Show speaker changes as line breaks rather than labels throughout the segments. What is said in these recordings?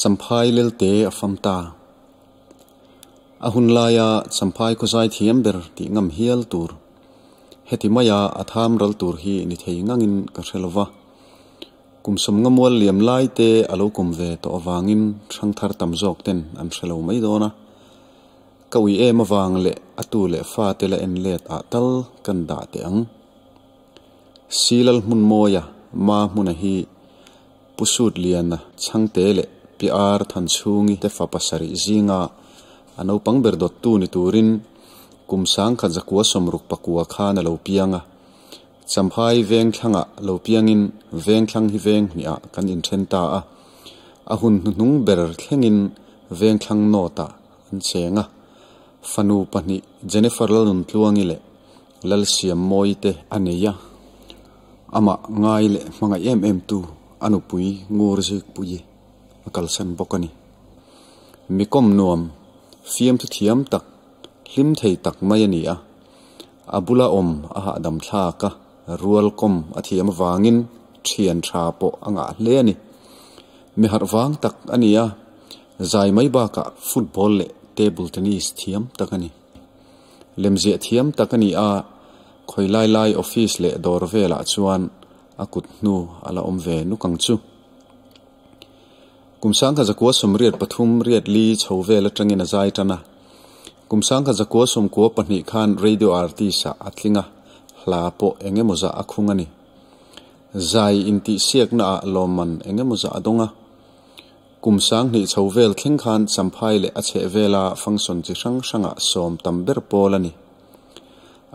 Champhai Lelte a fam ta. A hun laia Champhai khawzai thiam ber tih ngam hial tur. Heti maia a tham ral tur hi ni thei ngangin ka hre lova. Kum sawmnga mual liam lai te a lo kum ve tawh avangin hrangthar tam zawk ten an hre lo mai dawn a. Ka ui em avang leh a tu leh fa te la en let ah tal kan dah teh ang. Silal hmun mawia Ma hmuna hi Pu Sutliana Chhangte leh Pi Ar Thanchhungi te fa pasarih zinga a naupang ber dawttu ni turin kum sangkhat zakua sawmruk pakua khan a lo piang a. Champhai Vengthlangah lo piangin Vengthlang hi veng hnihah kan inthen ta a. A hun hnuhnung ber thlengin Vengthlang North-ah an cheng a. Fanu pahnih Jennifer Lalnuntluangi leh Lalsiammawi te a nei a, amah ngai leh hmangaih em em tu a nupui ngur zikpui a kalsan bawk a ni. Mi kawm nuam, fiamthu thiam tak, hlim thei tak mai a ni a, a bula awm a hahdam thlak a, rual kawm a thiam avangin thian tha pawh a ngah hle a ni. Mi harh vang tak a ni a, zai mai bakah football leh table tennis thiam tak a ni. Lemziah thiam tak a ni a, khawi lai lai office leh dawr velah chuan a kut hnu a la awm ve nuk ang chu. Kum sangkha zakua sawmriat pathum riat li chho vel atangin a zai tan a. Kum sangkha zakua sawmkua pahnih khan radio artist ah a tling a, hla pawh eng emaw zah a khung a ni. Zai intihsiakna ah lawmman eng emaw zah a dawng a. Kum sanghnih chho vel thleng khan Champhai leh a chheh vela function chi hrang hrangah sawm tam ber pawl a ni.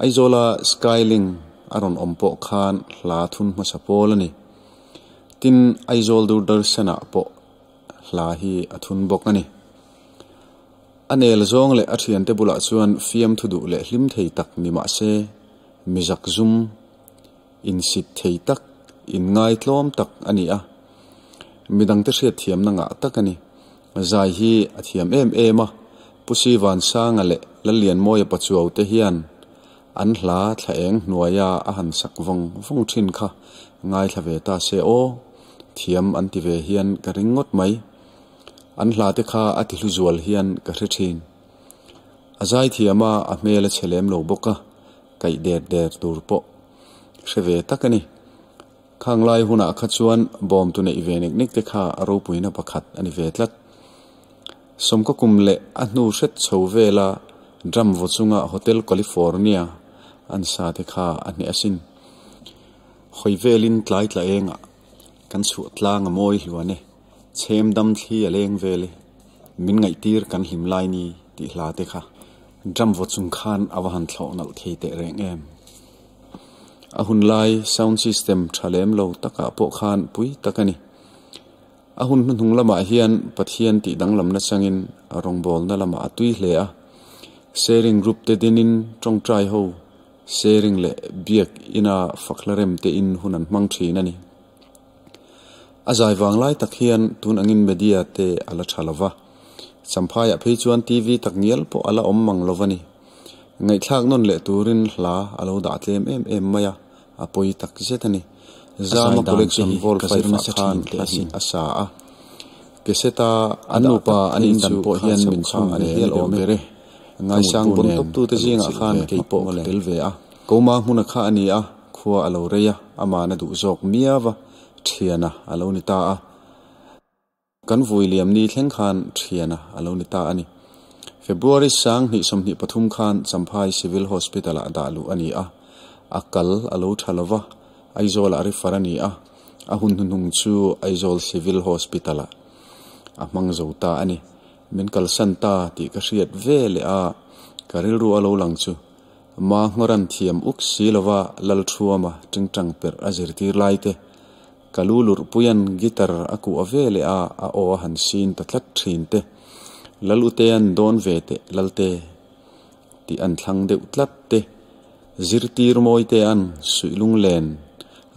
Aizawla Skylink a rawn awm pawh khan hla thun hmasa pawl a ni. Tin, Aizawl Doordarshan-ah pawh hla hi a thun bawk a ni. A nel zawng leh a thiante bulah chuan fiamthu duh leh hlim thei tak ni mah se, mi zakzum, insit thei tak, inngaitlawm tak a ni a. Midangte hriatthiamna ngah tak a ni. Zai hi a thiam em em a, Pu Sivansanga leh Lallianmawia Pachuau te hian an hla thla eng hnuaia a han sak vawng vawng thin kha ngaithla ve ta se aw, thiam an ti ve hian ka ring ngawt mai. An hla te kha a ti hlu zual hian ka hre thin. A zai thiam a, a hmel a chhe lem lo bawk a, kaih der der tur pawh hre ve tak a ni. Khang lai hunah kha chuan bawm tu neih ve nek nek te kha a ropuina pakhat a ni ve tlat. Sawmkaw kum leh a hnu hret chho vela drum vaw chunga Hotel California an sa te kha a hneh asin. Hawi velin tlai tla engah kan chhuah tlang a mawi hluan e, chhem dam thli a leng vel e, min ngaihtir kan hlim lai ni tih hla te kha drum vaw chung khan a va han thlawh nalh thei teh reng em. A hun lai sound system tha lem lo takah pawh khan pui tak a ni. A hun hnuhnung lamah hian Pathian tih danglamna changin rawngbawlna lamah a tui hle a. Sharing group te dinin tawngtai ho sharing leh biak ina fakhla rem te in hun an hmang thin a ni. A zai vang lai tak hian tun angin media te a la tha lova. Champhaiah phei chuan TV tak ngial pawh a la awm mang lova ni. Ngaihthlak nawn leh turin hla a lo dah tlem em em mai a, a pawi tak zet a ni. Zama collection vol five ah khan hla hnih a sa a, Keseta a dah tak phei chu pawh hian min chhun ve hial awm e. Ngaisang bon tawp tute zingah khan kei pawh ka tel ve a. Koma hmuna kha a ni a, khua a lo rei a, amahna duh zawk miau a, thiana a lo ni ta a. Kan vui liam ni thleng khan thiana a lo ni ta a ni. February sang hnih 23 khan Champhai Civil Hospital-ah dah luh a ni a, a kal a lo tha lo va, Aizawl-ah refer a ni a, a hun hnuhnung chu Aizawl Civil Hospital-ah a hmang zo ta a ni. Min kalsan ta tih ka hriat ve leh a, ka rilru a lo lang chu Ma Ngawran thiam uk si lova Lalthuama tingtang perh a zirtir lai te, Ka lu lurhpuian guitar a kuah ve leh a, a aw a han sin ta tlat thin te. Lal Utean dawn ve teh Lalte tih an thlang deuh tlat te. Zirtir Mawitean suih lunglen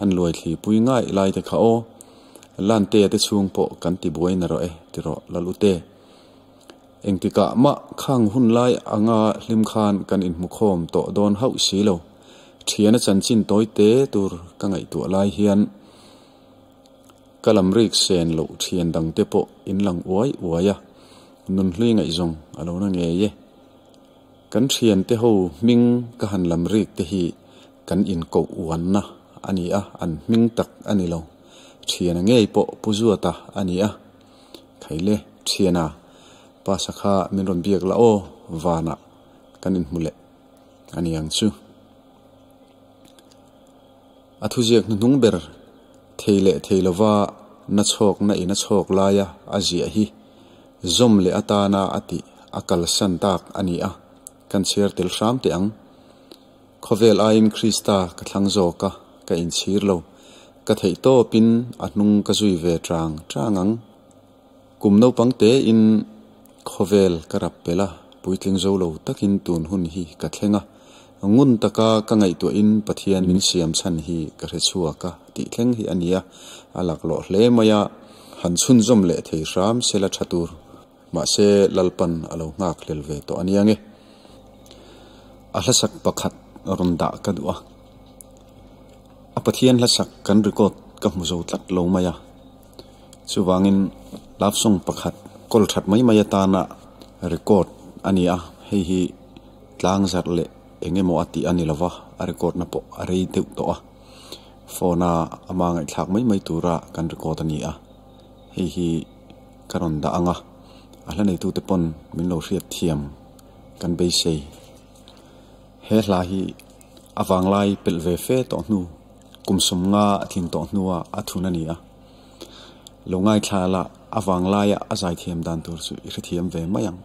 an luaithli pui ngaih lai te kha aw. Lantea te chhung pawh kan ti buai na rawh e ti rawh Lal Ute. Engtikah mah khang hun lai anga hlim khan kan inhmukhawm tawh dawn hauh si lo. Thiana chanchin tawi te tur ka ngaihtuah lai hian. Ka lam rik sen loh thian dangte pawh in lang uai uai a, nunhlui ngaihzawng a lo na ngei e. Kan thiante ho hming ka han lam rik te hi kan inkoh uanna a ni a, an hming tak a ni lo. Thiana ngei pawh Pu Zuata a ni a. Khaile, Thiana, pa sakha min rawn biak la aw, vanah kan inhmu leh a ni ang chu. A thuziak hnuhnung ber thei leh thei lova na chhawk na in a chhawk laia a ziah hi zawm leh atana a tih a kalsan tak a ni a, kan chhiar tel hram teh ang. Khawvel aiin Krista ka thlang zawk a, ka inchhir lo. Ka theih tawpin a hnung ka zui ve chang chang ang. Kum naupang tein khawvel ka rap pel a, puitling zo lo takin tun hun hi ka thleng a. Ngun taka ka ngaihtuahin Pathian min siam chhan hi ka hre chhuak a tih thleng hi a nia, a laklawh hle mai a, han chhunzawm leh thei hram sela tha tur. Mahse Lalpan a lo nghak hlel ve tawh a nia nge. A hlasak pakhat rawn dah ka duh a. A Pathian hlasak kan record ka hmu zo tlat lo mai a. Chuvangin love song pakhat kawl that mai mai atana record a ni a, hei hi tlang zarh leh eng emaw a tih a ni lova, a record na pawh a rei deuh tawh a. Phone a ama ngaihthlak mai mai tura kan record a ni a, hei hi ka rawn dah ang a, a hla neitute pawn min lo hriat thiam kan beisei. He hla hi a vanglai pelh ve fe tawh hnu, kum sawmnga a tling tawh hnua a thun a ni a. Lo ngaithla la, a vanglaia a zaithiam dan tur chu i hrethiam ve mai ang.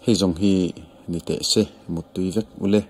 Hei zawng hi ni teh se, muttui vek ule.